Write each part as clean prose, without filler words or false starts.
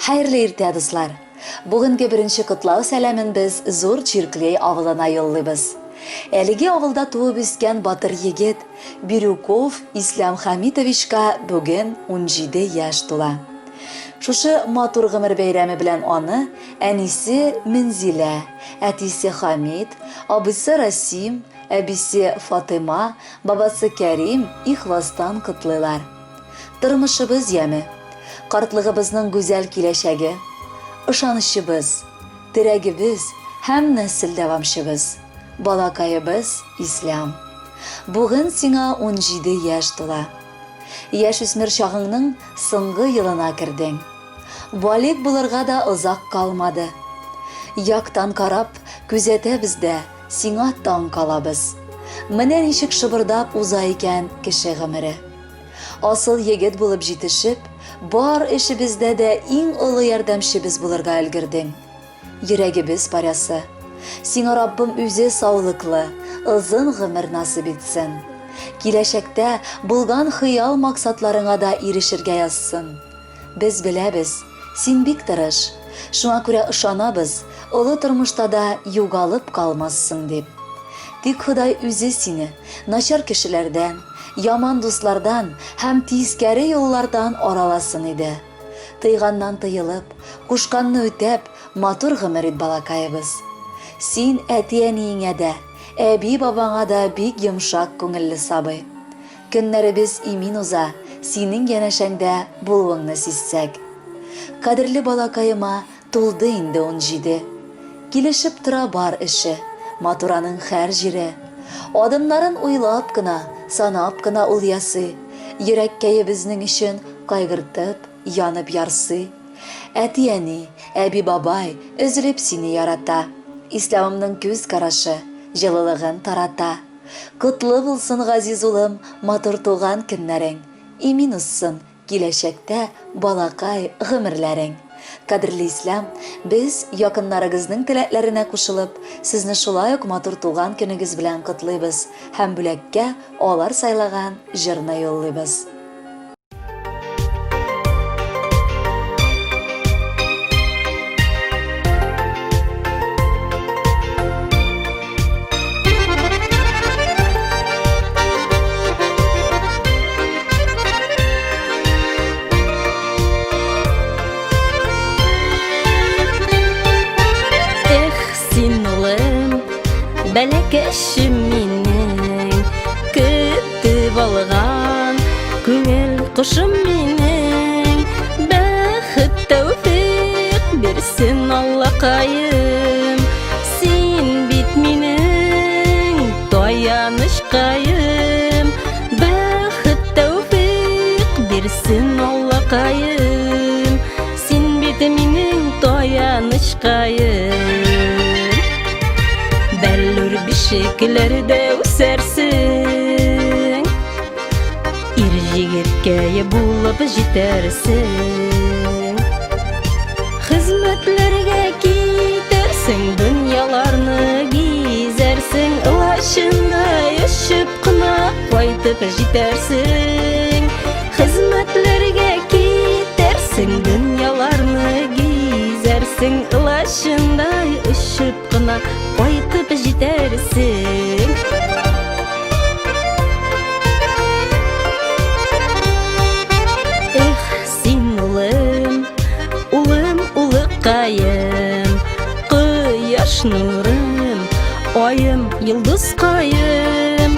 Хәерле иртә, дуслар! Бүгенге беренче котлау сәламен без Зур Чирклей авылына юллыйбыз. Әлеге авылда туып үскән батыр егет Бирюков Ислам Хамитовичка бүген 17 яшь тула. Шушы матур гомер бәйрәме белән аны әнисе Мензилә, әтисе Хамит, абыйсы Расим, әбисе Фатыйма, бабасы Кәрим ихластан котлыйлар. Тормышыбыз яме, картлыгыбызның гүзәл киләчәге, ышанычыбыз, терәгебез һәм нәсел дәвамчыбыз, балакаебыз Ислам. Бүген сиңа 17 яшь тула. Яшүсмер чагыңның соңгы елына кердең. Балигъ булырга да озак калмады. Яктан карап, күзәтәбез дә, сиңа таң калабыз. Менә ничек шыбырдап уза икән кеше гомере. Асыл егет булып җитешеп, бар эшебездә дә иң олы ярдәмчебез булырга өлгердең. Йөрәгебез парәсе. Сиңа Раббым үзе саулыклы, озын гомер насыйп итсен. Киләчәктә булган хыял-максатларыңа да ирешергә язсын. Без беләбез, син бик тырыш, шуңа күрә ышанабыз, олы тормышта да югалып калмассың дип. Тик Ходай үзе сине начар кешеләрдән, яман дуслардан һәм тискәре юллардан араласын иде. Тыйганнан тыелып, кушканны үтәп, матур гомер ит, балакаебыз. Син әти-әниеңә дә, әби-бабаңа да бик йомшак күңелле сабый. Көннәребез имин уза, синең янәшәңдә булуыңны сизсәк. Кадерле балакаема тулды инде 17. Килешеп тора бар эше, матур аның хәр җире. Адымнарын уйлап кына, санап кына ул ясый. Йөрәккәебезнең өчен кайгыртып, янып ярсый. Әти-әни, әби-бабай өзелеп сине ярата. Исламымның күз карашы, җылылыгын тарата. Котлы булсын, газиз улым, матур туган көннәрең, имин узсын киләчәктә балакай гомерләрең. Кадерле Ислам, без, якыннарыгызның теләкләренә кушылып, сезне шулай ук матур туган көнегез белән котлыйбыз һәм бүләккә алар сайлаган җырны юллыйбыз. Эх, син улым, бәләкәчем минем, көтеп алган күңел кошым минем, бәхет тәүфик бирсен Аллакаем, син бит минем таянычкаем, бәхет тәүфик бирсен Аллакаем, син бит минем таянычкаем. Бәллүр бишекләрдә үсәрсең, Ир җегеткәе булып җитәрсең. Хезмәтләргә китәрсең, дөньяларны гизәрсең, Лачындай очып кына кайтып җитәрсең. Хезмәтләргә китәрсең, дөньяларны гизәрсең, Лачындай очып кына кайтып җитәрсең. Эх, син улым, улым, улыкаем, кояш нурым, аем, йолдызкаем,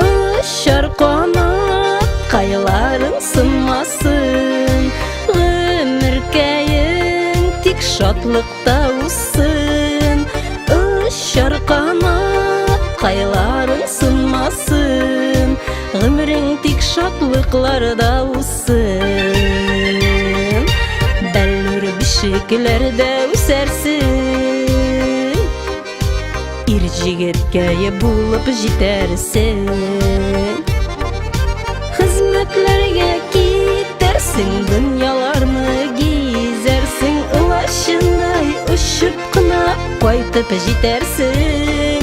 очар канат, кайларың сынмасын, гомеркәең тик шатлык Таусын, очар канат, кайларың сынмасын, гомерең тик шатлыкларда узсын. Бәллүр бишекләрдә үсәрсең, ир җегеткәе булып җитәрсең. Хезмәтләргә китәрсең, дөньяларны гизәрсең, лачындай очып кына кайтып җитәрсең.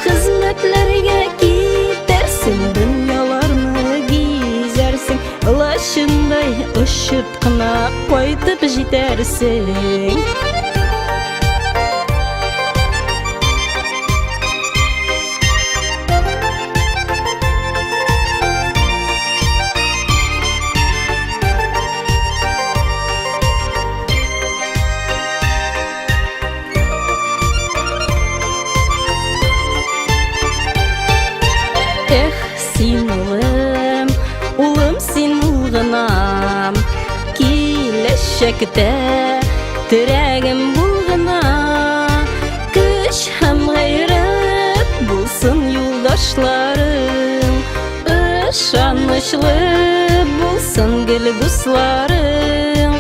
Хезмәтләргә китәрсең, дөньяларны гизәрсең, лачындай. Лачындай очып кына кайтып җитәрсең. Эх, син улым, улым син булгынам, киләчәктә терәгем булгына. Көч һәм гайрәт булсын юлдашларың, ышанычлы булсын гел дусларың.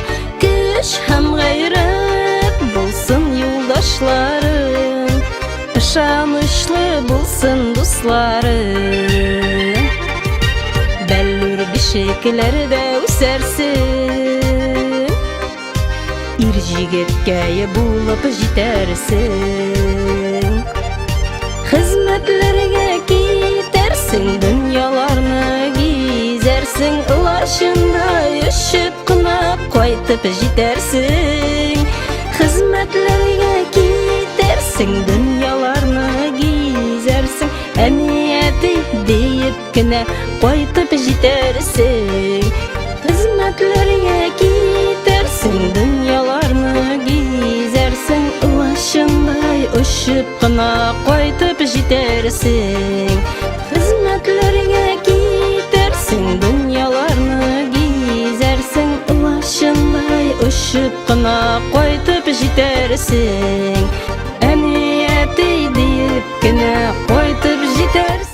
Көч һәм гайрәт булсын юлдашларың, ышанычлы булсын дусларың. Бәллүр бишекләрдә үсәрсең, ир җегеткәе булып җитәрсең. Хезмәтләргә китәрсең, дөньяларны гизәрсең, лачындай очып кына кайтып җитәрсең. Хезмәтләргә китәрсең, дөньяларны гизәрсең, әни, әти диеп кенә кайтып җитәрсең. Хезмәтләргә китәрсең, дөньяларны гизәрсең, лачындай очып кына кайтып җитәрсең. Хезмәтләргә китәрсең, дөньяларны гизәрсең, лачындай очып кына кайтып җитәрсең. Әни, әти диеп кенә кайтып җитәрсең.